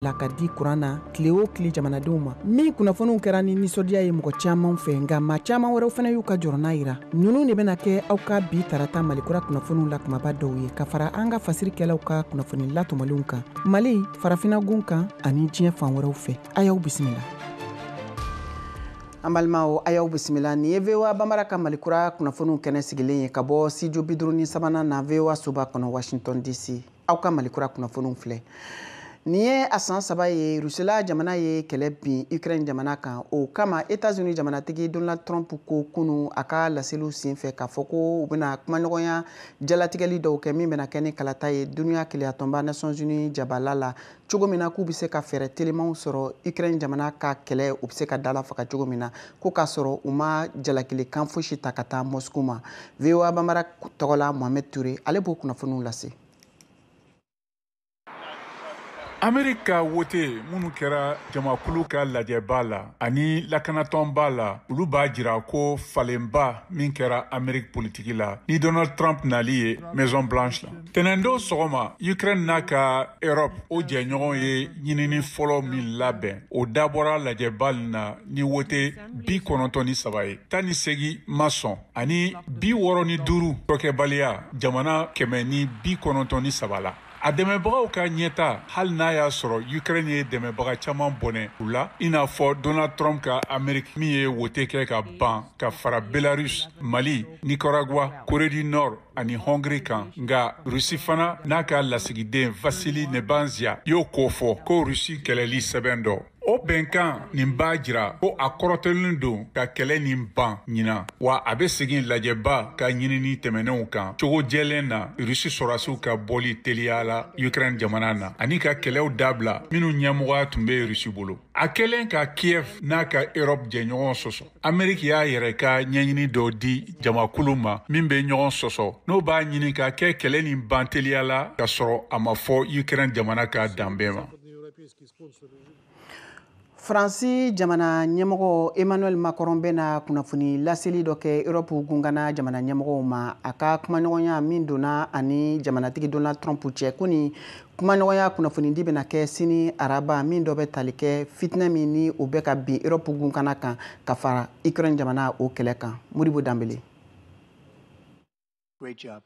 La ka di kuran na tile o tile jamanadenw ma, min kunnafoniw kɛra ni nisɔndiya ye mɔgɔ caman fɛ, nka maa caman wɛrɛw fana y'u ka jɔrɔna yira. Ninnu de bɛna kɛ aw ka bi tarata Malikura kunnafoniw la kumaba dɔw ye, ka fara an ka fasirikɛlaw ka kunnafoni latɔmɔlenw kan Mali, farafinagun kan ani diɲɛ fan wɛrɛw fɛ. A y'aw bisimila. An balimaw, a y'aw bisimila. Nin ye VOA Bambara ka Malikura kunnafoniw kɛnɛ sigilen ye ka bɔ studio 53nan na VOA soba kɔnɔ, Washington DC. Aw ka Malikura kunnafoniw filɛ. Nin ye a san 3 ye Rusila jamana ye kɛlɛ bin Ukraine jamana kan. O kama, États-Unis jamanatigi Donald Trump ko kunu a ka laseliw senfɛ k'a fɔ ko u bɛna kumaɲɔgɔnya jalatigɛli dɔw kɛ min bɛna kɛ ni kalata ye dunuya keleyatɔnba Nations Unies jabala la, cogo min na k'u bɛ se ka fɛɛrɛ telimanw sɔrɔ Ukraine jamana ka kɛlɛ u bɛ se ka dala faga cogo min na, ko k'a sɔrɔ u ma jalakilikan fosi ta ka taa Moscou ma. VOA Bambara tɔgɔ la, Mohamed Touré, ale b'o kunnafoniw lase. Ameriki ka wote minnu kɛra jamakulu ka lajɛba la ani lakanatɔnba la, olu b'a jira ko falenba min kɛra Ameriki politiki la ni Donald Trump nali ye Maison Blanche la. Tɛnɛndon sɔgɔma, Ukraine n'a ka Europe o jɛɲɔgɔn ye ɲinini fɔlɔ min labɛn, o dabɔra lajɛba na ni wote 93 ye, 18 ma sɔn ani 65 tɔkɛbaliya jamana 193 la. A dɛmɛbagaw ka ɲɛta, hali n'a y'a sɔrɔ Ukraine ye dɛmɛbaga caman bɔnɛ u la, i n'a fɔ Donald Trump ka Amerique min ye wote kɛ ka ban ka fara Belarus, Mali, Nicaragua, Corée du Nord ani Hongrie kan. Nka Russie fana n'a ka lasigiden Vasily Nebenzia y'o ko fɔ ko Russie kɛlɛli sɛbɛn dɔ. O bɛnkan nin b'a jira ko a kɔrɔtɔlen don ka kɛlɛ nin ban ɲinan, wa a bɛ segin lajɛba ka ɲinini tɛmɛnenw kan cogo jɛlen na, Rusi sɔrɔdasiw ka bɔli teliya la Ukraine jamana na ani ka kɛlɛw dabila minnu ɲɛmɔgɔya tun bɛ Rusi bolo. A kɛlen ka Kiev n'a ka Europe jɛɲɔgɔn sɔsɔ, Ameriki y'a yɛrɛ ka ɲɛɲini dɔ di jamakulu ma min bɛ ɲɔgɔn sɔsɔ, n'o b'a ɲini ka kɛ kɛlɛ nin ban teliya la ka sɔrɔ a ma fɔ Ukraine jamana ka danbe ma. Faransi jamana ɲɛmɔgɔ Emmanuel Macron bɛna kunnafoni laseli dɔ kɛ Europe gungana jamana ɲɛmɔgɔw ma, a ka kumaɲɔgɔnya min donna ani jamanatigi Donald Trump cɛ, ko ni kumaɲɔgɔnya kunnafonidi bɛna kɛ sini araba, min dɔ bɛ tali kɛ fitinɛ min ni o bɛ ka bin Europe gunkana kan ka fara Ukraine jamana o kɛlɛ kan. Modibo Danbele. Great job.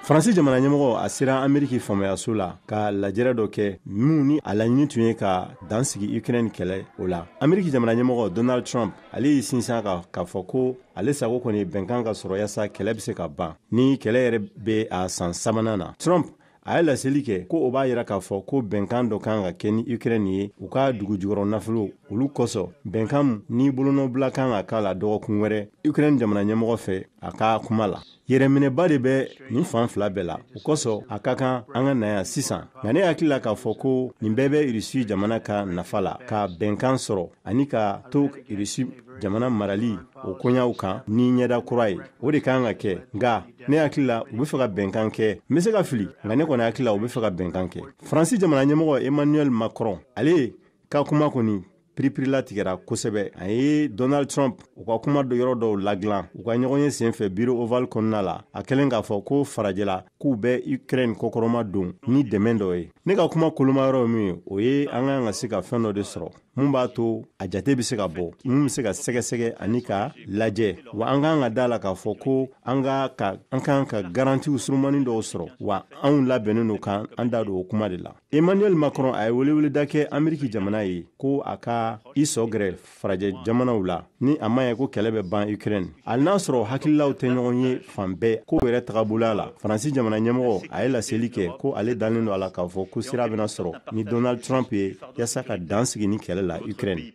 Faransi jamana ɲɛmɔgɔ a sera Ameriki faamayaso la ka lajɛrɛ dɔ kɛ minnu ni a laɲini tun ye ka dan sigi Ukraine kɛlɛ o la. Ameriki jamana ɲɛmɔgɔ Donald Trump, ale y'i sinsin kan k'a fɔ ko ale sago kɔni bɛnkan ka sɔrɔ yaasa kɛlɛ bɛ se ka ban, ni kɛlɛ yɛrɛ bɛ a san sabanan na. Trump a ye laseli kɛ ko o b'a yira k'a fɔ ko bɛnkan dɔ kan ka kɛ ni Ukraine ye u ka dugu jukɔrɔ nafolo olu kosɔn, bɛnkan ni bolonɔbila kan ka k'a la dɔgɔkun wɛrɛ Ukraine jamana ɲɛmɔgɔ fɛ. A ka kuma la, yɛrɛminɛba de bɛ nin fan fila bɛɛ la, o kosɔn a ka kan an ka na yan sisan. Nka ne hakili la k'a fɔ ko nin bɛɛ bɛ Irisi jamana ka nafa la ka bɛnkan sɔrɔ ani ka to Irisi jamana marali o koɲaw kan ni ɲɛda kura ye, o de kan ka kɛ. Nka ne hakili la, u bɛ fɛ ka bɛnkan kɛ. N bɛ se ka fili, nka ne kɔni hakili la, u bɛ fɛ ka bɛnkan kɛ. Faransi jamana ɲɛmɔgɔ Emmanuel Macron, ale ka kuma kɔni piripirilatigɛra kosɛbɛ. A ye Donald Trump u ka kuma dɔ yɔrɔ dɔw ladilan u ka ɲɔgɔn ye senfɛ bureau ovale kɔnɔna la, a kɛlen k'a fɔ ko farajɛla k'u bɛ Ukraine kɔkɔrɔma don ni dɛmɛ dɔ ye. Ne ka kuma koloma yɔrɔ ye min ye, o ye an kan ka se ka fɛn dɔ de sɔrɔ mun b'a to a jate bɛ se ka bɔ, mun bɛ se ka sɛgɛsɛgɛ ani ka lajɛ, wa an kan ka da la k'a fɔ ko an kan ka garantiw surumani dɔw sɔrɔ, wa anw labɛnnen don kan an da don o kuma de la. Emmanuel Macron a ye weleweleda kɛ Ameriki jamana ye ko a ka i sɔ gɛrɛ farajɛ jamanaw la ni a ma ye ko kɛlɛ bɛ ban Ukraine, hali n'a sɔrɔ hakililaw tɛ ɲɔgɔn ye fan bɛɛ ko yɛrɛ tagaboloya la. Faransi jamana ɲɛmɔgɔ a ye laseli kɛ ko ale dalen don a la k'a fɔ ko sira bɛna sɔrɔ ni Donald Trump ye yaasa ka dan sigi ni kɛlɛ la Ukraine.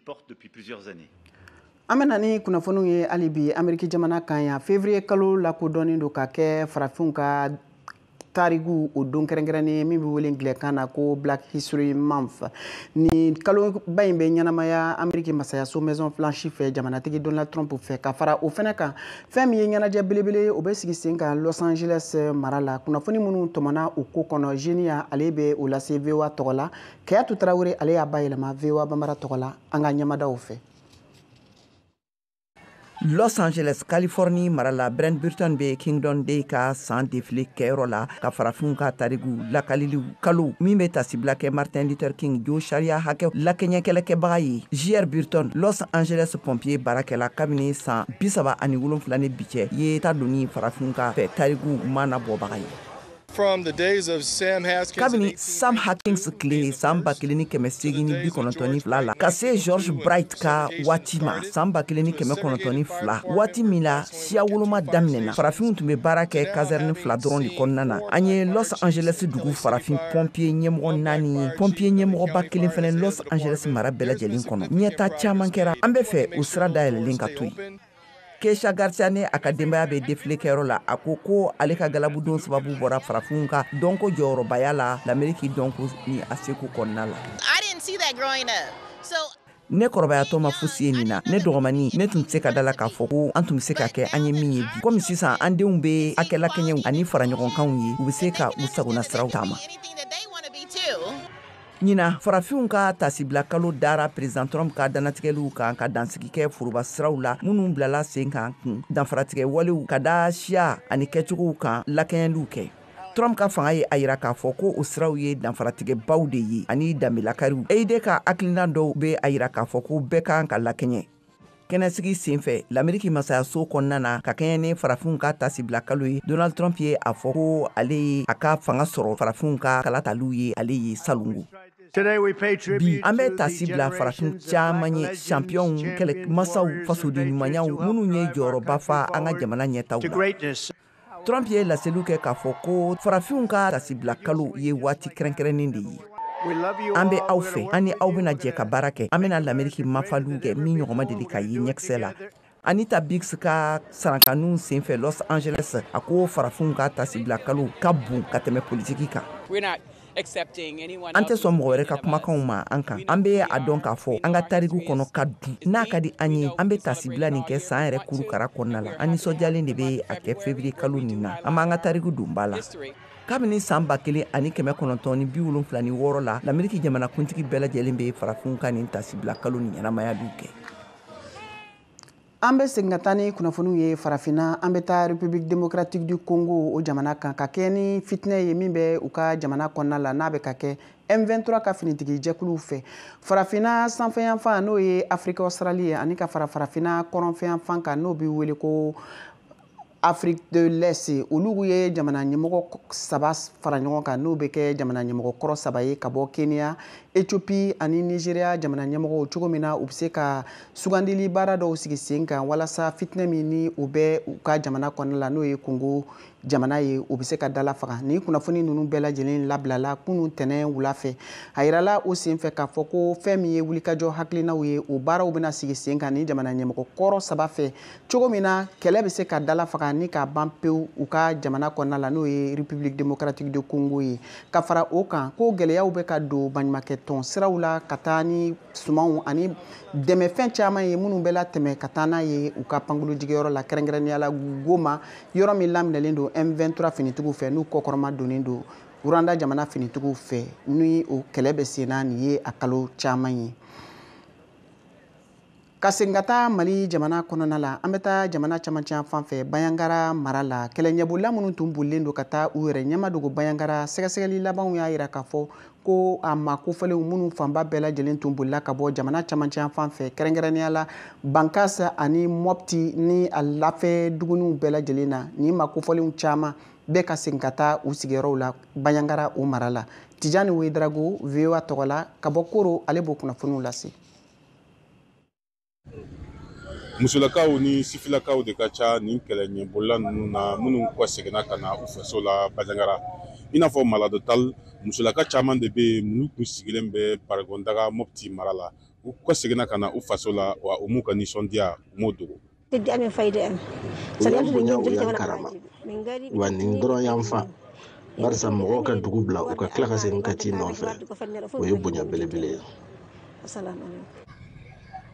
An bɛna ni kunnafoniw ye hali bi Ameriki jamana kan yan. Février kalo lakodɔnnen don ka kɛ farafinw ka tarigu o don kɛrɛnkɛrɛnnen min bɛ wele angilɛkan na ko Black History Month. Ni kaloba in bɛ ɲɛnamaya Ameriki masayaso Maison Blanche fɛ, jamanatigi Donald Trump fɛ. Ka fara o fɛnɛ kan, fɛn min ye ɲɛnajɛ belebele, o bɛ sigi sen kan Los Angeles mara la. Kunnafoni minnu tɔmɔna o ko kɔnɔ, Genia ale bɛ o lase VOA tɔgɔ la. Kayatu Tarawele, ale y'a bayɛlɛma VOA Bambara tɔgɔ la. An ka ɲɛmadaw fɛ. Los Angeles, Californie mara la, Brent Burton bɛ Kingdom Day ka san défilé kɛyɔrɔ la ka farafinw ka tariku lakaliliw kalo min bɛ tasibila kɛ Martin Luther King jo sariya hakɛ lakɛɲɛkɛlɛkɛbaga ye. J.R. Burton, Los Angeles pompier baarakɛla kabini san 37 ni bi cɛ, ye ta donni farafinw ka fɛ tariku mana bɔbaga ye. Kabini Sam Hackins tile san 1892 la ka se George Bright ka waati ma san 1902, waati min la siya woloma daminɛna, farafinw tun bɛ baara kɛ caserne 2 dɔrɔn de kɔnɔna na. An ye Los Angeles dugu farafin pompier ɲɛmɔgɔ 4 ye, pompier ɲɛmɔgɔba kelen fɛnɛ Los Angeles mara bɛɛ lajɛlen kɔnɔ. Ɲɛta caman kɛra, an bɛ fɛ o sira dayɛlɛlen ka to yen. Keisha Garcia ni a ka denbaya bɛ défilé kɛyɔrɔ la. A ko ko ale ka galabudon sababu bɔra farafinw ka dɔnko jɔyɔrɔbaya la l'Amérique dɔnko ni a seko kɔnɔna la. Ne kɔrɔbayatɔ ma fosi ye nin na. Ne dɔgɔmani, ne tun tɛ se ka da la k'a fɔ ko an tun bɛ se ka kɛ an ye min ye bi. Komi sisan an denw bɛ hakɛlakɛɲɛw ani faraɲɔgɔnkanw ye, u bɛ se ka u sagona siraw taama. Ɲina farafinw ka tasibila kalo dara président Trump ka dannatigɛliw kan ka dansigi kɛ foroba siraw la minnu bilala sen kan kun danfaratigɛ walew ka da siya ani kɛcogow kan lakɛɲɛliw kɛ. Trump ka fanga ye a yira k'a fɔ ko o siraw ye danfaratigɛbaw de ye ani danbelakariw. EID ka hakilina dɔw bɛ a yira k'a fɔ ko bɛɛ kan ka lakɛɲɛ. Kɛnɛsigi senfɛ l'Amérique masayaso kɔnɔna na ka kɛɲɛ ni farafinw ka tasibila kalo ye, Donald Trump ye a fɔ ko ale ye a ka fanga sɔrɔ farafinw ka kalataliw ye ale ye salongo. Bi an bɛ tasi bila farafin caman ye, championw, kɛlɛmasaw, fasoden ɲumanyaw minnu ye jɔyɔrɔba fa an ka jamana ɲɛtaw la. Trump ye laseliw kɛ k'a fɔ ko farafinw ka tasibila kalo ye waati kɛrɛnkɛrɛnnen de ye. An bɛ aw fɛ, an ni aw bɛna jɛ ka baara kɛ, an bɛna l'Amérique mafaliw kɛ min ɲɔgɔn ma deli ka ye ɲɛkisɛ la. Anita Biggs ka sarankanniw senfɛ Los Angeles, a ko farafinw ka tasibila kalo ka bon ka tɛmɛ politiki kan. An tɛ sɔn mɔgɔ wɛrɛ ka kumakanw ma an kan. An bɛ a dɔn k'a fɔ an ka tariku kɔnɔ ka dun. N'a ka di an ye, an bɛ tasibila nin kɛ san yɛrɛ kurukara kɔnɔna la. An nisɔndiyalen de bɛ a kɛ février kalo nin na. An b'an ka tariku don ba la. Kabini san 1976 la, l'Amérique jamanakuntigi bɛɛ lajɛlen bɛ farafinw ka nin tasibila kalo nin ɲɛnamayaliw kɛ. An bɛ segin ka taa ni kunnafoniw ye farafinna. An bɛ taa République démocratique du Congo o jamana kan ka kɛ ni fitinɛ ye min bɛ u ka jamana kɔnɔna la n'a bɛ ka kɛ M23 ka finitigi jɛkuluw fɛ. Farafinna sanfɛyanfan n'o ye Afrique australe ye ani ka fara farafinna kɔrɔnfɛyanfan kan n'o bɛ wele ko Afrique de l'Est, olu ye jamana ɲɛmɔgɔ 3 fara ɲɔgɔn kan n'o bɛ kɛ jamana ɲɛmɔgɔ kɔrɔ 3 ye ka bɔ Kenya, Ethiopie ani Nigeria jamana ɲɛmɔgɔw cogo min na u bɛ se ka sugandili baara dɔw sigi sen kan walasa fitinɛ min ni o bɛ u ka jamana kɔnɔna la n'o ye Congo jamana ye, u bɛ se ka dala faga. Nin kunnafoni ninnu bɛɛ lajɛlen labilala kunun tɛnɛn wula fɛ. A yirala o senfɛ k'a fɔ ko fɛn min ye wulikajɔ hakilinaw ye, o baaraw bɛna sigi sen kan ni jamana ɲɛmɔgɔ kɔrɔ 3 fɛ cogo min na kɛlɛ bɛ se ka dala faga ni k'a ban pewu u ka jamana kɔnɔna la n'o ye République démocratique du Congo ye. Ka fara o kan ko gɛlɛyaw bɛ ka don baɲumankɛ tɔn siraw la ka taa ni sumanw ani dɛmɛfɛn caman ye minnu bɛ latɛmɛ ka taa n'a ye u ka pankulu jigiyɔrɔ la, kɛrɛnkɛrɛnnenya la Goma, yɔrɔ min laminɛlen don M23 finitigiw fɛ n'u kɔkɔrɔma donnen don Rwanda jamana finitigiw fɛ ni o kɛlɛ bɛ sen na nin ye a kalo caman ye. Ka segin ka taa Mali jamana kɔnɔna la, an bɛ taa jamana camancɛ fan fɛ Bandiagara mara la. Kɛlɛɲɛbolila minnu tun bolilen don ka taa u yɛrɛ ɲɛmadogo Bandiagara, sɛgɛsɛgɛli labanw y'a yira k'a fɔ ko a maa kofɔlenw minnu fanba bɛɛ lajɛlen tun bolila ka bɔ jamana camancɛ fan fɛ, kɛrɛnkɛrɛnnenya la Bankasa ani Mopti ni a lafɛ duguniw bɛɛ lajɛlen na, nin maa kofɔlenw caman bɛɛ ka segin ka taa u sigiyɔrɔw la Bandiagara o mara la. Tijani Ouedraogo, VOA tɔgɔ la ka bɔ Koro, ale b'o kunnafoniw lase. Musolakaw ni sifilakaw de ka ca nin kɛlɛ ɲɛbolila ninnu na minnu kɔ seginna ka na u faso la Bandiagara. I n'a fɔ Maladotal, musolaka caman de bɛ yen minnu tun sigilen bɛ Baragondaga Mopti mara la. U kɔ seginna ka na u faso la wa u m'u ka nisɔndiya u m'o dogo. U y'an bonya, u y'an karama, wa nin dɔrɔn y'an fa. Barisa mɔgɔw ka dugu bila u ka tila ka segin ka t'i nɔfɛ, o ye bonya belebele ye.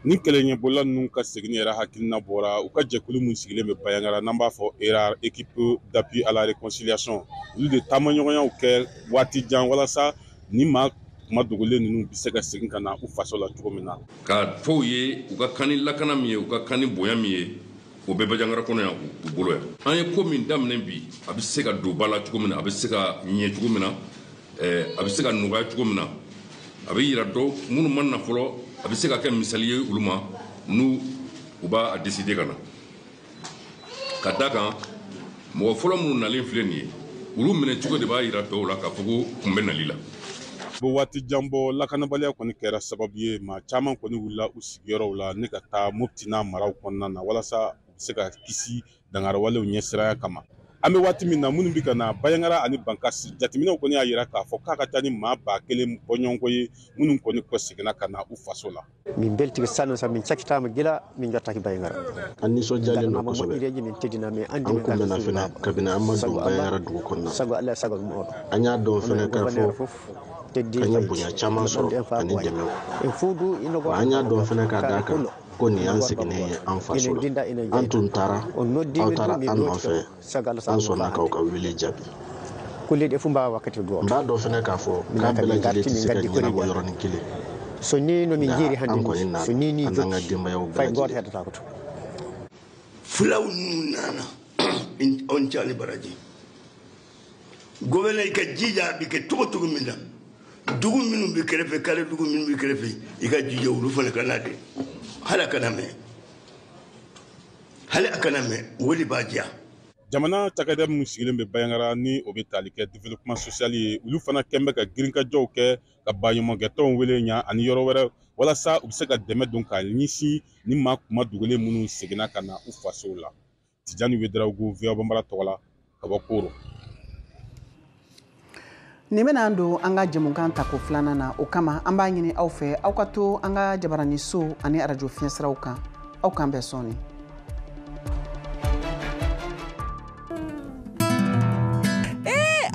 Ni kɛlɛ ɲɛbolila ninnu ka seginni yɛrɛ hakilina bɔra u ka jɛkulu min sigilen bɛ Bandiagara n'an b'a fɔ ERAR, équipe d'appui à la réconciliation, olu de taamaɲɔgɔnyaw kɛ waati jan walasa ni maa kuma dogolen ninnu bɛ se ka segin ka na u faso la cogo min na. K'a fɔ u ye u ka kan ni lakana min ye, u ka kan ni bonya min ye, O bɛ Bandiagara kɔnɔ yan, u bolo yan. An ye ko min daminɛ bi, a bɛ se ka don ba la cogo min na, a bɛ se ka ɲɛ cogo min na, a bɛ se ka nɔgɔya cogo min na, a bɛ yira dɔw minnu ma na fɔlɔ, a bɛ se ka kɛ misali ye olu ma n'u u b'a décider ka na. Ka da kan mɔgɔ fɔlɔ minnu nalen filɛ nin ye, olu minɛ cogo de b'a yira tɔw la k'a fɔ ko kun bɛ nali la. Bɛ waati jan bɔ, lakanabaliya kɔni kɛra sababu ye maa caman kɔni wulila u sigiyɔrɔw la ne ka taa Mopti n'a maraw kɔnɔna na walasa u bɛ se ka kisi dangarawalew ɲɛsiranya kama. An bɛ waati min na, minnu bɛ ka na Bandiagara ani Bankasi, jateminɛw kɔni y'a yira k'a fɔ k'a ka taa ni maa 1000 bɔɲɔgɔnko ye minnu kɔni kɔseginna ka na u faso la. Min beltiki sanno sa min cakkitama gila min jottaki Bandiagara. An nisɔndiyalen don kosɛbɛ. An kunbɛnna fɛnɛ kabini an ma don Bandiagara dugu kɔnɔna. An y'a dɔn fɛnɛ k'a fɔ an ye bonya caman sɔrɔ ani dɛmɛw. Wa an y'a dɔn fɛnɛ k'a d'a kan ko nin y'an seginnen ye an faso la. An tun taara, aw taara an nɔfɛ, an sɔnna k'aw ka wele jaabi. N b'a dɔn fɛnɛ k'a fɔ k'a bɛɛ lajɛlen tɛ se ka ɲɛnabɔ yɔrɔnin kelen. Nka an kɔni na an n'an ka denbayaw bɛɛ lajɛlen. Fulaw ninnu nana anw cɛ ni baraji. Gɔvɛnɛ i ka jija a bɛ kɛ cogo cogo min na, dugu minnu bɛ kɛrɛfɛ, kare dugu minnu bɛ kɛrɛfɛ, i ka jija olu fana ka na dɛ. Hali a kana mɛn, hali a kana mɛn, o de b'a diya. Jamana cakɛda minnu sigilen bɛ Bandiagara ni o bɛ tali kɛ développement social ye, olu fana kɛn bɛ ka girinkajɔw kɛ ka baɲumankɛtɔnw wele ɲa ani yɔrɔ wɛrɛ walasa u bɛ se ka dɛmɛ don k'a ɲɛsin ni maa kuma dogolen minnu seginna ka na u fasow la. Tijani Ouédraogo, VOA Bambara tɔgɔ la, ka bɔ Koro. Nin bɛna an don an ka jɛmukan tako filanan na. O kama an b'a ɲini aw fɛ, aw ka to an ka jabarani so ani arajo fiɲɛsiraw kan. Aw k'an bɛn sɔɔni.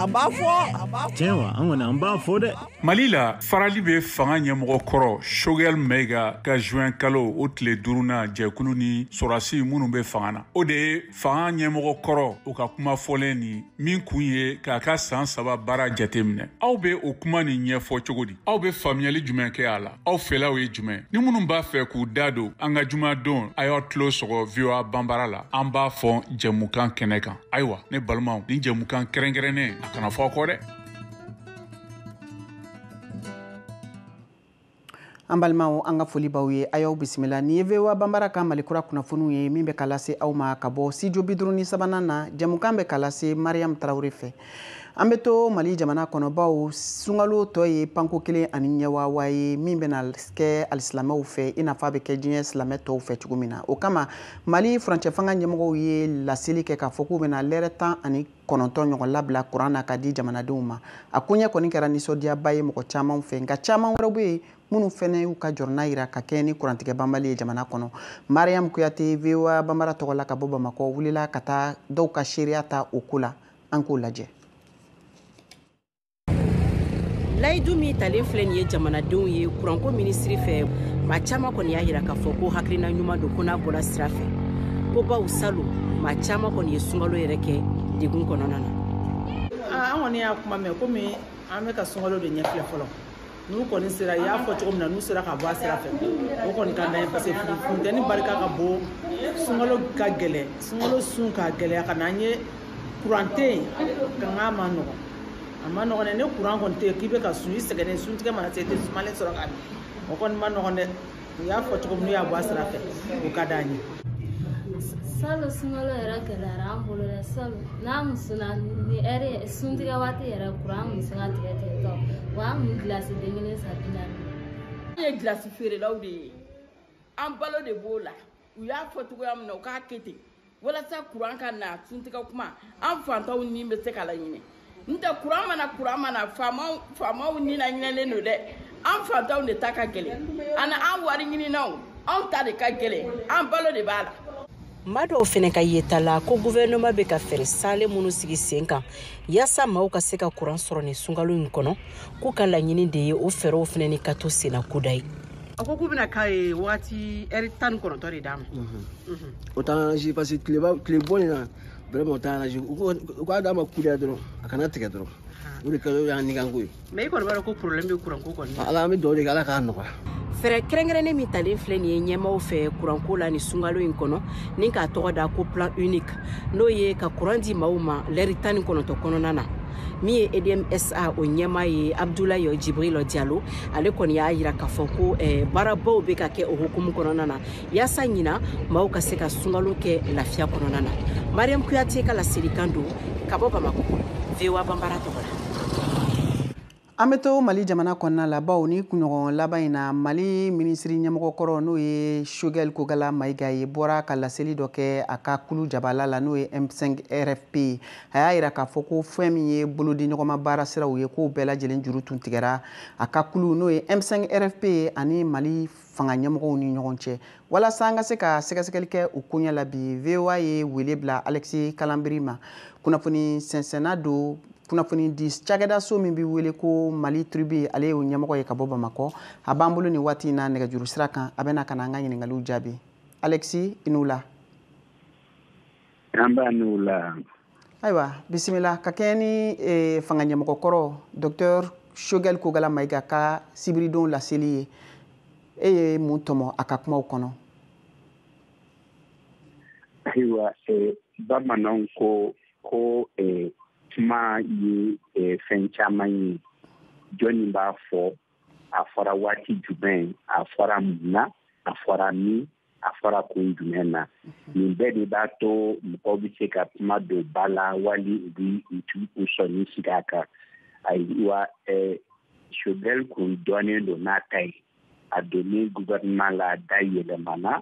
An b'a fɔ. Tiɲɛ wa, an kɔni an b'a fɔ dɛ. Mali la, farali bɛ fanga ɲɛmɔgɔ kɔrɔ Choguel Maïga ka juin kalo o tile 5nan jɛkulu ni sɔrɔdasi minnu bɛ fanga na. O de ye fanga ɲɛmɔgɔ kɔrɔ o ka kuma fɔlen nin min kun ye k'a ka san 3 baara jateminɛ. Aw bɛ o kuma nin ɲɛfɔ cogo di? Aw bɛ faamuyali jumɛn kɛ a la? Aw fɛlaw ye jumɛn? Ni minnu b'a fɛ k'u da don an ka jumadon, a y'aw tulo sɔgɔ VOA Banbara la. An b'a fɔ jɛmukan kɛnɛ kan. Ayiwa, ne balimaw, nin jɛmukan kɛrɛnkɛrɛnnen a kana fɔ aw kɔ dɛ. An balimaw, an ka foli b'aw ye, a y'aw bisimila. Nin ye VOA Banbara ka Malikura kunnafoniw ye min bɛ ka lase aw ma ka bɔ studio 53nan na. Jɛmukan bɛ ka lase Mariam Tarawele fɛ. An bɛ to Mali jamana kɔnɔ, baw sunkalo tɔ ye panko kelen ani ɲɛwawa ye min bɛna kɛ alisilamɛw fɛ i n'a fɔ a bɛ kɛ diɲɛ silamɛ tɔw fɛ cogo min na. O kama Mali furancɛ fanga ɲɛmɔgɔw ye laseli kɛ k'a fɔ k'u bɛna lɛrɛ 19 ɲɔgɔn labila kuran na ka di jamanadenw ma. A koɲɛ kɔni kɛra nisɔndiyaba ye mɔgɔ caman fɛ, nka caman wɛrɛw bɛ yen minnu fɛnɛ y'u ka jɔrɔna yira ka kɛ ni kurantigɛ banbali ye jamana kɔnɔ. Mariam Kuyate, VOA Banbara tɔgɔ la ka bɔ Bamakɔ, wulila ka taa dɔw ka seereya ta o ko la. An k'o lajɛ. Layidu min talen filɛ nin ye jamanadenw ye kuranko minisiri fɛ, maa caman kɔni y'a yira k'a fɔ ko hakilina ɲuman don, ko n'a bɔra sira fɛ, ko baw salon maa caman kɔni ye sunkalo yɛrɛ kɛ degun kɔnɔna na. An kɔni y'a kuma mɛn komi an bɛ ka sunkalo de ɲɛfilɛ fɔlɔ. N'u kɔni sera, i y'a fɔ cogo min na, n'u sera ka bɔ a sira fɛ, o kɔni ka d'an ye parce que funteni barika ka bon, sunkalo ka gɛlɛn, sunkalo sun ka gɛlɛya ka na an ye kuran tɛ yen, ka n k'a ma nɔgɔn. A ma nɔgɔn dɛ, ni kuran kɔni tɛ yen k'i bɛ ka sun, i sɛgɛnnen, suntigɛ mana se i tɛ sumalen sɔrɔ ka min, o kɔni ma nɔgɔn dɛ. U y'a fɔ cogo min, n'u y'a bɔ a sira fɛ, o ka d'an ye. Salon sunkalo yɛrɛ gɛlɛyara an bolo dɛ. Salon n'an kun sunna ni ɛri suntigɛ waati yɛrɛ, kuran kun bɛ se ka tigɛ tigɛ tɔ wa an kun gilasi den kelen san 40. An ye gilasi feerelaw de ye, an balo de b'o la. U y'a fɔ cogoya min na, u k'a kɛ ten walasa kuran ka na suntigɛ kuma, an fantanw ni bɛ se ka laɲinɛ. N tɛ kuran mana faamaw ni laɲinɛlen don dɛ, an fantanw de ta ka gɛlɛn, ani an wari ɲininaw, anw ta de ka gɛlɛn, an balo de b'a la. Maa dɔw fɛnɛ ka yeta la ko gouvernement bɛ ka fɛɛrɛ salen minnu sigi sen kan yaasa maaw ka se ka kuran sɔrɔ nin sunkalo in kɔnɔ, k'u ka laɲini de ye o fɛɛrɛw fɛnɛ ni ka to senna koda ye. A ko k'u bɛna k'a ye waati ɛri 19 de d'a ma. O t'an arrangé parce que tile bɔ nin na vraiment o t'an arrangé. U k'a d'a ma kuda dɔrɔn, a kana tigɛ dɔrɔn. O de ka y'an nikanko ye. Mais i kɔni b'a dɔn ko problème bɛ kuranko kɔni. Ala, an bɛ dugawu de kɛ Ala k'a nɔgɔya. Fɛɛrɛ kɛrɛnkɛrɛnnen min talen filɛ nin ye ɲɛmaaw fɛ kuranko la ni sunkalo in kɔnɔ, ni k'a tɔgɔ da ko plan unique, n'o ye ka kuran di maaw ma lɛri 19 kɔnɔna na. Min ye EDM SA o ɲɛmaa ye, Abdoulaye Djibril Diallo, ale kɔni y'a yira k'a fɔ ko baarabaw bɛ ka kɛ o hukumu kɔnɔna na, yaasa ɲina maaw ka se ka sunkalo kɛ lafiya kɔnɔna na. Mariam Kuyate ka laselikan don ka bɔ Bamakɔ, VOA Banbara tɔgɔ la. An bɛ to Mali jamana kɔnɔna la, bawo ni kunɲɔgɔn laban in na, Mali minisiri ɲɛmɔgɔ kɔrɔ, n'o ye Choguel Kokalla Maïga ye, bɔra ka laseli dɔ kɛ a ka kulu jabala la, n'o ye M5 RFP ye. A y'a yira k'a fɔ ko fɛn min ye bolodi ɲɔgɔnma baara siraw ye, k'o bɛɛ lajɛlen juru tun tigɛra a ka kulu, n'o ye M5 RFP ye, ani Mali fanga ɲɛmɔgɔw ni ɲɔgɔn cɛ. Walasa an ka se ka sɛgɛsɛgɛli kɛ o koɲɛ la bi, VOA ye wele bila Alexis Kalambry ma, kunnafoni sɛnsɛnna don, kunnafoni di cakɛdaso min bɛ wele ko Mali Tribune, ale y'o ɲɛmɔgɔ ye ka bɔ Bamakɔ. A b'an bolo nin waati in na nɛgɛjuru sira kan. A bɛna ka na an ka ɲininkaliw jaabi. Alexis, i n'u la. An b'a n'u la. Ayiwa, bisimila. Ka kɛɲɛ ni fanga ɲɛmɔgɔ kɔrɔ, docteur Choguel Kokalla Maïga ka sibiridon laseli ye, e ye mun tɔmɔ a ka kumaw kɔnɔ? Ayiwa, bamananw ko kuma ye fɛn caman ye. Jɔnni b'a fɔ? A fɔra waati jumɛn? A fɔra mun na? A fɔra min? A fɔra kun jumɛn na? Nin bɛɛ de b'a to mɔgɔw bɛ se ka kuma don ba la, wali u bɛ u sɔnni sigi a kan. Ayiwa, Choguel kun dɔnnen don n'a ta ye. A donnen gouvernement la, da yɛlɛmana,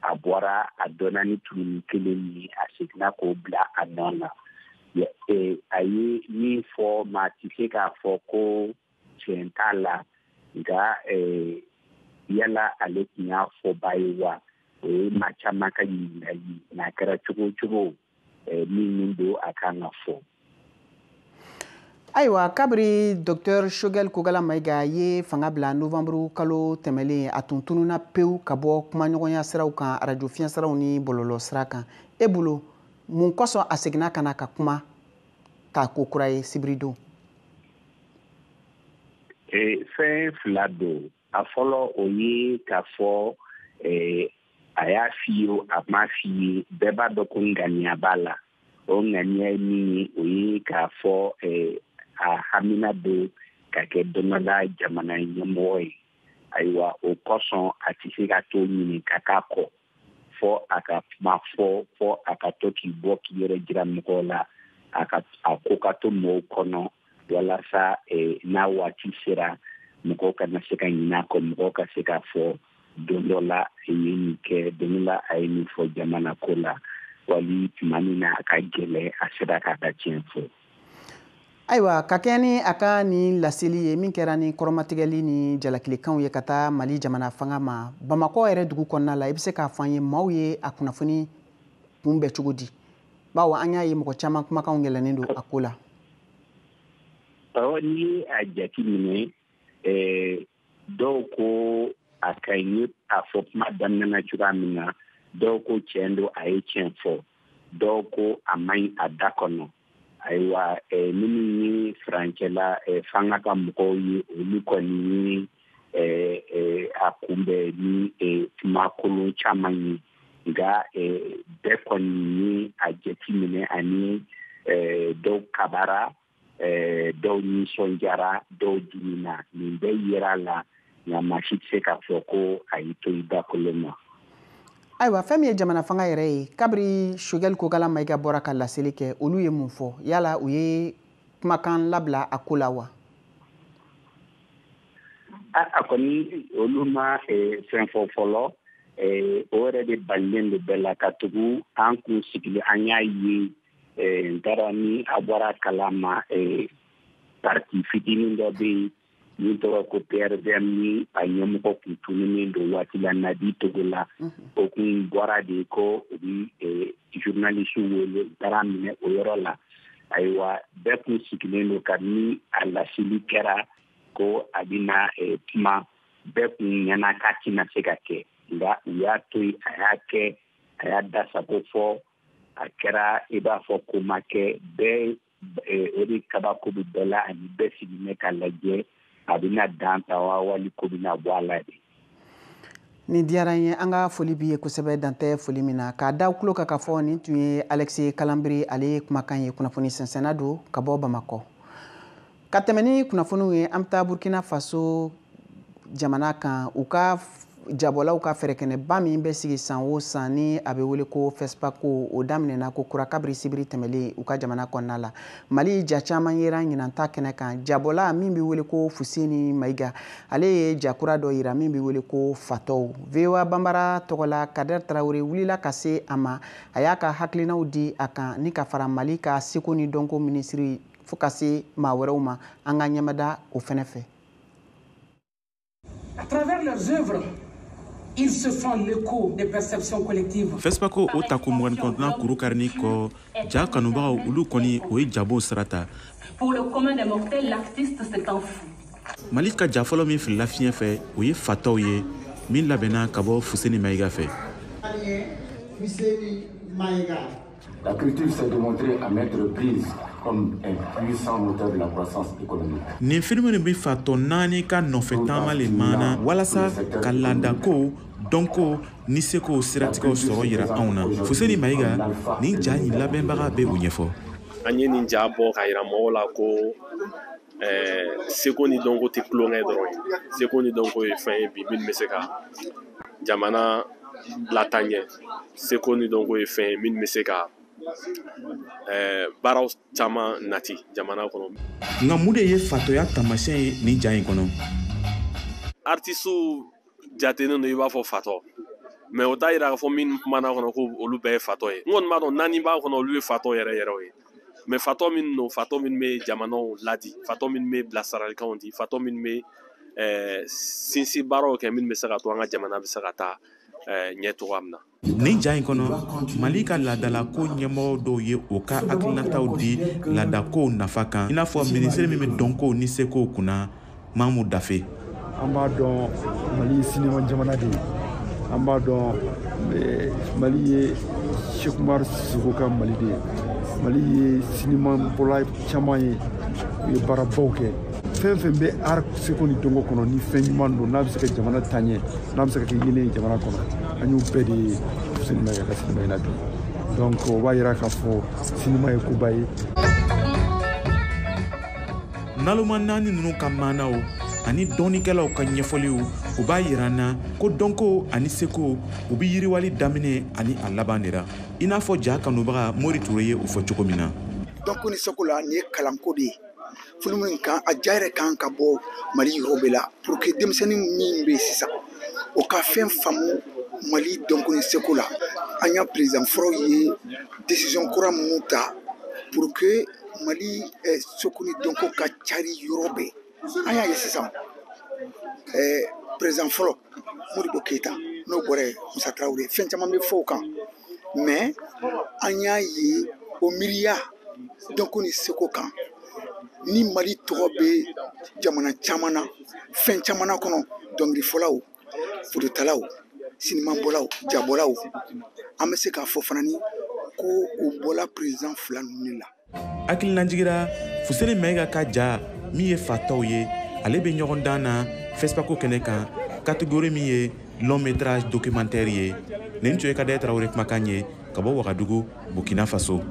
a bɔra a dɔnna ni turuni kelen min, a seginna k'o bila a nɔ na. A ye min fɔ, maa tɛ se k'a fɔ ko tiɲɛ t'a la, nka yala ale tun y'a fɔ ba ye wa? O ye maa caman ka ɲininkali. N'a kɛra cogo o cogo, min don, a kan ka fɔ. Ayiwa, kabiri docteur Choguel Kokalla Maïga ye fanga bila novembre kalo tɛmɛlen, a tun tununa pewu ka bɔ kumaɲɔgɔnya siraw kan, arajo fiɲɛ siraw ni bɔlɔlɔ sira kan. E bolo, mun kosɔn a seginna ka na ka kuma k'a ko kura ye sibiridon? Fɛn fila don. A fɔlɔ, o ye k'a fɔ a y'a f'i ye, a ma f'i ye, bɛɛ b'a dɔn ko ŋaniya b'a la. O ŋaniya ye min ye, o ye k'a fɔ a hamina don ka kɛ don dɔ la jamana ɲɛmɔgɔ ye. Ayiwa, o kosɔn a tɛ se ka to ɲini ka k'a kɔ fɔ a ka kuma fɔ, fɔ a ka to k'i bɔ k'i yɛrɛ jira mɔgɔw la, a ka a ko ka to mɔgɔw kɔnɔ, walasa n'a waati sera, mɔgɔw kana se ka ɲinɛ a kɔ, mɔgɔw ka se k'a fɔ don dɔ la a ye nin kɛ, don dɔ la a ye nin fɔ jamana ko la, wali tuma min na a ka gɛlɛn, a sera k'a ka tiɲɛ fɔ. Ayiwa, ka kɛ ni a ka nin laseli ye min kɛra ni kɔrɔmatigɛli ni jalakilikanw ye ka taa Mali jamana fanga ma, Bamakɔ yɛrɛ dugu kɔnɔna la, i bɛ se k'a fɔ an ye maaw ye a kunnafoni kunbɛn cogo di? Bawo an y'a ye mɔgɔ caman kumakanw yɛlɛnnen don a ko la. Awɔ, n'i ye a jateminɛ, dɔw ko a ka ɲi, a fɔ kuma daminɛ na cogoya min na, dɔw ko tiɲɛ don, a ye tiɲɛ fɔ, dɔw ko a man ɲi a da kɔnɔ. Ayiwa, minnu ye furancɛla fanga ka mɔgɔw ye, olu kɔni ye a kunbɛn ni kuma kolon caman ye. Nka bɛɛ kɔni ye a jateminɛ, ani dɔw kabara, dɔw nisɔndiyara, dɔw dimina. Nin bɛɛ yera la, nka maa si tɛ se k'a fɔ ko a y'i to i dakolon ma. Ayiwa, fɛn min ye jamana fanga yɛrɛ ye, kabiri Choguel Kokalla Maïga bɔra ka laseli kɛ, olu ye mun fɔ? Yala u ye kumakan labila a ko la wa? A kɔni, olu ma fɛn fɔ fɔlɔ. O yɛrɛ de balilen don bɛɛ la, ka tugu an kun sigili, an y'a ye, n taara ni a bɔra kalama, parti fitinin dɔ bɛ yen min tɔgɔ ko PRVM, ni a ɲɛmɔgɔ kun tununnen don waati la, Nabi Togola. O kun bɔra de ko u bɛ journaliste wele, u taara minɛ o yɔrɔ la. Ayiwa, bɛɛ kun sigilen don kabini a laseli kɛra ko a bɛna kuma. Bɛɛ kun ɲɛna k'a tɛna se ka kɛ, nka u y'a to yen, a y'a kɛ, a y'a dasago fɔ, a kɛra i b'a fɔ ko ma kɛ. Bɛɛ, o de kabako bɛ bɛɛ la, ani bɛɛ sigilen bɛ k'a lajɛ, a bɛna dan ta wa, wali ko bɛna bɔ a la de. Ni diyara n ye, an ka foli b'i ye kosɛbɛ, dantɛ foli min na k'a da tulo kan k'a fɔ nin tun ye Alexis Kalanbiri, ale ye kumakan ye, kunnafoni sɛnsɛnna don ka bɔ Bamakɔ. Ka tɛmɛ ni kunnafoniw ye, an bɛ taa Burkina Faso jamana kan. U ka jabɔlaw ka fɛɛrɛkɛnɛba min bɛ sigi san o san ni a bɛ wele ko FESPACO, o daminɛna ko kura kabiri sibiri tɛmɛlen u ka jamana kɔnɔna la. Mali ja caman yera ɲinan ta kɛnɛ kan. Jabɔla min bɛ wele ko Fuseni Mayiga, ale ye ja kura dɔ yira min bɛ wele ko Fatɔw. VOA Banbara tɔgɔ la, Kader Tarawele wulila ka se a ma, a y'a ka hakilinaw di a kan ni ka fara Mali ka seko ni dɔnko minisiri fo ka se maa wɛrɛw ma. An ka ɲɛmada o fɛnɛ fɛ. À travers leurs œuvres, ils se font l'écho des perceptions collectives. FESPACO o tako 29nan kuru karini kɔ, ja kanubagaw olu kɔni o ye jabow sira ta. Pour le commun des mortels, l'artiste c'est un fou. Mali ka ja fɔlɔ min filila fiɲɛ fɛ, o ye Fatɔw ye, min labɛnna ka bɔ Fuseni Mayiga fɛ. La culture s'est démontrée à maintes reprises comme un puissant moteur de la croissance économique. Nin filimu nin bɛ fatɔ naani ka nɔfɛ taama le maana walasa ka laadako, dɔnko ni seko siratigɛw sɔrɔ yira anw na. Fuseni Mayiga, nin ja in labɛnbaga bɛ o ɲɛfɔ. An ye nin ja bɔ ka yira mɔgɔw la ko seko ni dɔnko tɛ tulonkɛ dɔrɔn ye. Seko ni dɔnko ye fɛn ye bi min bɛ se ka jamana lataa ɲɛ. Seko ni dɔnko ye fɛn ye min bɛ se ka baaraw caman nati jamana kɔnɔ. Nka mun de ye fatɔya taamasiyɛn ye nin ja in kɔnɔ? Artisiw jatelen don i b'a fɔ fatɔ, mais o t'a yira k'a fɔ min kumana kɔnɔ ko olu bɛɛ ye fatɔ ye. N kɔni b'a dɔn naani b'a kɔnɔ, olu ye fatɔ yɛrɛ yɛrɛw ye. Mais fatɔ min don, fatɔ min bɛ jamanaw ladi, fatɔ min bɛ bilasiralikanw di, fatɔ min bɛ sinsin baaraw kɛ min bɛ se ka to an ka jamana bɛ se ka taa ɲɛ cogoya min na. Nin ja in kɔnɔ, Mali ka laadalako ɲɛmɔgɔ dɔw ye o ka hakilinataw di laadakow nafa kan, i n'a fɔ minisiri min bɛ dɔnkow ni sekow kunna, Mamu Dafe. An b'a dɔn Mali ye sinima jamana de ye. An b'a dɔn Mali ye Cheikh Oumar Sissoko ka Mali de ye. Mali ye sinima bɔla caman ye, u ye baarabaw kɛ. Fɛn fɛn bɛ art seko ni dɔnko kɔnɔ ni fɛn ɲuman don, n'a bɛ se ka jamana taa ɲɛ, n'a bɛ se ka kɛ yeelen ye jamana kɔnɔ, an y'u bɛɛ de ye Fuseni Mayiga ka sinima in na bi. Donc o b'a yira k'a fɔ sinima ye koba ye. Naloma naani ninnu ka maanaw ani dɔnnikɛlaw ka ɲɛfɔliw, o b'a yira an na ko dɔnko ani seko u bɛ yiriwali daminɛ ani a laban de la, i n'a fɔ ja kanubaga Mori Ture ye o fɔ cogo min na. Dɔnko ni seko la, nin ye kalanko de ye. Filimu in kan, a ja yɛrɛ kan ka bɔ Mali yɔrɔ bɛɛ la pour que denmisɛnnin min bɛ sisan, o ka fɛn faamu Mali dɔnko ni seko la. An y'a président fɔlɔ ye décision kura minnu ta pour que Mali seko ni dɔnko ka cari yɔrɔ bɛɛ. An y'a ye sisan président fɔlɔ Modibo Keyita, n'o bɔra yen Musa Tarawele, fɛn caman bɛ fɔ o kan, mais an y'a ye o miiriya dɔnko ni seko kan ni Mali tɔgɔ bɛ jamana caman na, fɛn caman na kɔnɔ, dɔnkilifɔlaw, fototalaw, sinimabɔlaw, jabɔlaw, an bɛ se k'a fɔ fana ni ko o bɔla président fila ninnu de la. Hakilinajigira Fuseni Mayiga ka ja min ye Fatɔw ye, ale bɛ ɲɔgɔn dan na FESPACO kɛnɛ kan, catégorie min ye long métrage documentaire ye. Nin tun ye Kader Tarawele kumakan ye ka bɔ Wagadugu, Burkina Faso.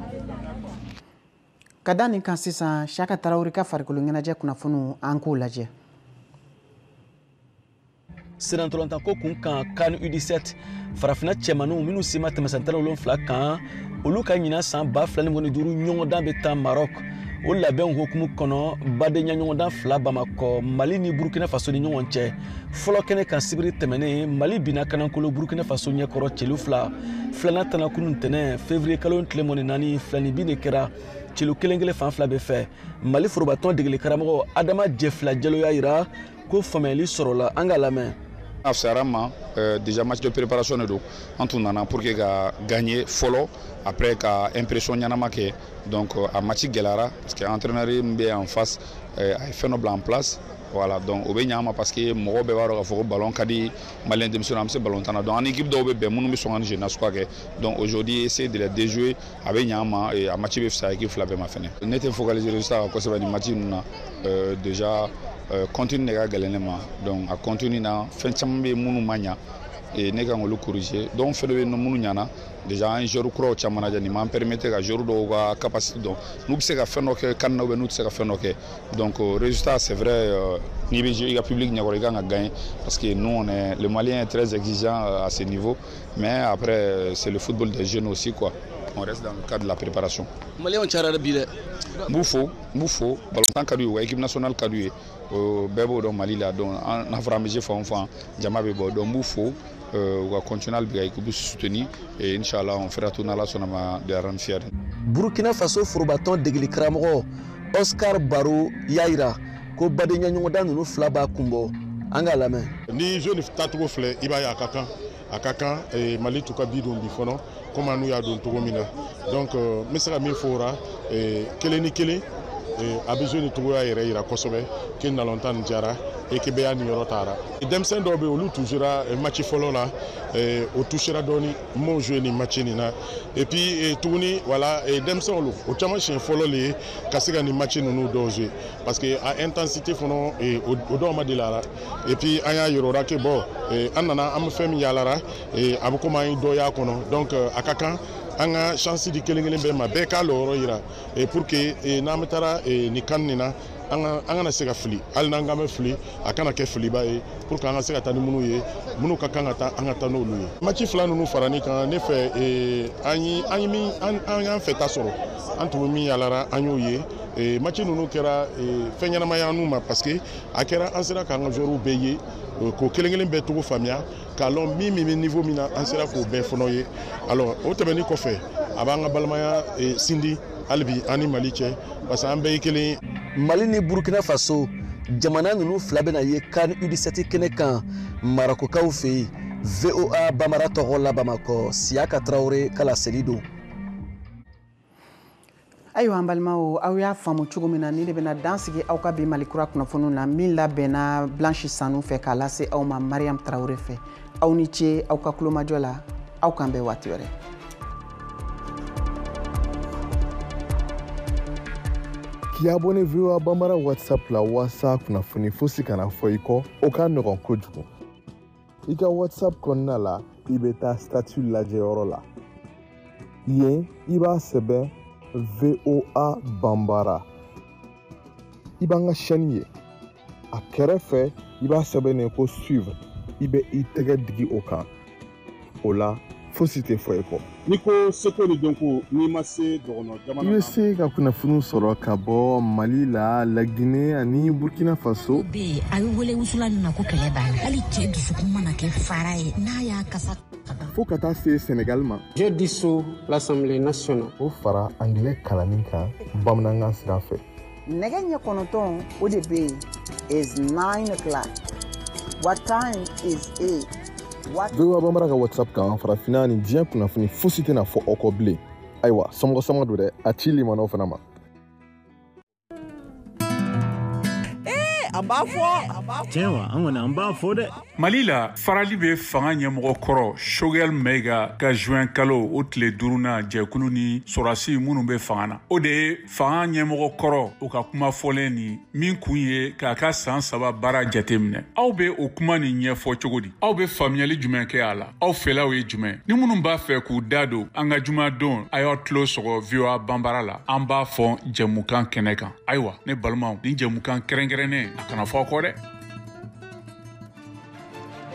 Ka da nin kan sisan, Siyaka Tarawele ka farikolo ɲɛnajɛ kunnafoniw, an k'o lajɛ. Senatɔlɔntanko kun kan, CAN U17 farafinna cɛmaninw minnu si ma tɛmɛ san 17 kan, olu ka ɲinan san 2025 ɲɔgɔndan bɛ taa Maroc. O labɛnw hukumu kɔnɔ, badenya ɲɔgɔndan fila Bamakɔ, Mali ni Burkina Faso ni ɲɔgɔn cɛ. Fɔlɔ kɛnɛ kan sibiri tɛmɛnen, Mali binna kanankolo Burkina Faso ɲɛkɔrɔ celu fila. Filanan tana kunun tɛnɛn février kalo tile 24, 2-2 de kɛra celu kelen kelen fan fila bɛɛ fɛ. Mali forobatɔn degeli karamɔgɔ Adama Jɛfila Jalo y'a yira ko faamuyali sɔrɔla. An k'a lamɛn. A fisayara ma, déjà match de préparation de don, an tun nana pour que ka gagner fɔlɔ, après ka impression ɲɛnama kɛ. Donc a match gɛlɛyara parce que entraîneur min bɛ en face, a ye fɛn dɔ bila en place. Voilà, donc o bɛ ɲɛ an ma parce que mɔgɔw bɛɛ b'a dɔn k'a fɔ ko ballon ka di malien denmisɛnninw, an bɛ se ballon tan na. Donc an équipe dɔw bɛ bɛn minnu bɛ sɔn ka ni jeu nasuguya kɛ. Donc aujourd'hui, essayer de les déjouer, a bɛ ɲɛ an ma, a match bɛ fisaya équipe fila bɛɛ ma fɛnɛ. Ne tɛ focaliser résultat kan kosɛbɛ nin match ninnu na. Déjà contenu de ka gɛlɛn ne ma. Donc a contenu na, fɛn caman bɛ yen minnu ma ɲa. Et ne kan k'olu corriger. Donc fɛn dɔ bɛ yen nɔ minnu ɲana déjà, an ye joueur kuraw caman lajɛ. Nin m'an permettre ka joueur dɔw ka capacité dɔn, n'u bɛ se ka fɛn dɔ kɛ kan na ou bien n'u tɛ se ka fɛn dɔ kɛ. Donc résultat, c'est vrai, n'i bɛ jouer i ka public ɲɛkɔrɔ, i kan ka gagner, parce que nous, on est le Malien est très exigeant à ce niveau. Mais après, c'est le football des jeunes aussi, quoi. On reste dans le cadre de la préparation. Maliyɛnw cayara bi dɛ. N b'u fo, n b'u fo. Balontan ka d'u ye, u ka équipe nationale ka d'u ye, bɛɛ b'o dɔn Mali la. Donc n'a fɔra an bɛ jouer fan o fan, jama bɛ bɔ. Donc n b'u fo, u ka continuer hali bi ka équipe soutenir et inchallah on fera tout, n'Ala sɔnna ma, de rendre fier. Burkina Faso forobatɔn degeli karamɔgɔ Oscar Baro y'a yira ko badenya ɲɔgɔndan ninnu fila b'a kun bɔ. An k'a lamɛn. Ni jeune tacogo filɛ, i b'a ye a ka kan, a ka kan Mali t'u ka bi don bi fɔlɔ komi an n'u y'a don cogo min na. Donc n bɛ se ka min fɔ o la, kelen ni kelen, a bɛ jeune cogoya yɛrɛ yira kosɛbɛ ke nalontan nin diyara équipe ya niyɔrɔ taara. Denmisɛnnin dɔw bɛ yen, olu touchera match fɔlɔ la, o touchera dɔɔni, m'o joué nin match nin na. Et puis tuguni, voilà, denmisɛnw lo, o caman siɲɛ fɔlɔ le ye ka se ka nin match ninnu dɔw joué, parce que a intensité fana, o dɔw ma deli a la. Et puis an y'a yira o la ke bon, an nana, an bɛ fɛn min yaalara, a bɛ komi an ye dɔ y'a kɔnɔ. Donc a ka kan an ka chance di kelen kelen bɛɛ ma, bɛɛ k'a lɔyɔrɔ yira pour que n'an bɛ taara nin kan nin na, an kana se ka fili. Hali n'an k'an bɛ fili, a kana kɛ filiba ye, pour que an ka se ka taa ni minnu ye, minnu ka kan ka taa, an ka taa n'olu ye. Match fila ninnu farani kan, ne fɛ, an ye an ye min an y'an fɛ ta sɔrɔ, an tun bɛ min yaalara, an y'o ye. Match ninnu kɛra fɛn ɲɛnamaya n'u ma, parce que a kɛra an sera k'an ka joueurs bɛɛ ye, k'o kelen kelen bɛɛ cogo faamuya, k'a lɔn min min bɛ niveau min na, an sera k'o bɛɛ fana ye. Alors o tɛmɛnen kɔfɛ, a b'an ka balimaya sindi hali bi an ni Mali cɛ, parce que an bɛɛ ye kelen ye. Mali ni Burkina Faso jamana ninnu fila bɛna ye CAN U17 kɛnɛ kan Marakokaw fɛ yen. VOA Bamara tɔgɔ la, Bamakɔ, Siyaka Tarawele ka laseli don. Ayiwa, an balimaw, aw y'a faamu cogo min na, ni de bɛna dan sigi aw ka bi Mali Kura kunnafoniw na, min labɛnna Blanche Sanu fɛ k'a lase aw ma Mariam Tarawele fɛ. Aw ni ce aw ka kulomajɔ la. Aw k'an bɛn waati wɛrɛ. K'i abonné VOA Bambara WhatsApp la walasa kunnafoni fosi kana fɔ i kɔ, o ka nɔgɔn kojugu. I ka WhatsApp kɔnɔna la, i bɛ taa statut lajɛyɔrɔ la. Yen, i b'a sɛbɛn VOA Bambara. I b'an ka chaîne ye. A kɛrɛfɛ, i b'a sɛbɛn ko suivre. I bɛ i tɛgɛ digi o kan. O la, fosi tɛ fɔ i kɔ. N'i ko seko ni dɔnko, n'i ma se dɔgɔnɔ jamana. I bɛ se ka kunnafoniw sɔrɔ ka bɔ Mali la, Laginɛ ani Burkina Faso. Bɛ yen, a bɛ wele wusulan min ma ko kɛlɛ b'a la, hali cɛ dusukun mana kɛ fara ye n'a y'a kasa. Fo ka taa se Senegal ma. Je dissous l'Assemblée nationale. O fara angilɛ kalanni kan bamanankan sira fɛ. Nɛgɛ ɲɛ 9, o de bɛ yen, is 9 o'clock. What time is it? What VOA Bambara ka WhatsApp kan, farafinna ni diɲɛ kunnafoni fosi tɛna fɔ aw kɔ bilen. Ayiwa, somɔgɔ sama don dɛ, a ci limanaw fana ma. An b'a fɔ. Tiɲɛ wa, an kɔni an b'a fɔ dɛ. Mali la, farali bɛ fanga ɲɛmɔgɔ kɔrɔ Choguel Maïga ka juin kalo o tile duurunan jɛkulu ni sɔrɔdasi minnu bɛ fanga na, o de ye fanga ɲɛmɔgɔ kɔrɔ o ka kuma fɔlen nin min kun ye k'a ka san 3 baara jateminɛ. Aw bɛ o kuma nin ɲɛfɔ cogo di? Aw bɛ faamuyali jumɛn kɛ a la? Aw fɛlaw ye jumɛn? Ni minnu b'a fɛ k'u da don an ka jumadon, a y'aw tulo sɔgɔ VOA Banbara la, an b'a fɔ jɛmukan kɛnɛ kan. Ayiwa, ne balimaw, nin jɛmukan kɛrɛnkɛrɛnnen, a kana fɔ aw kɔ dɛ.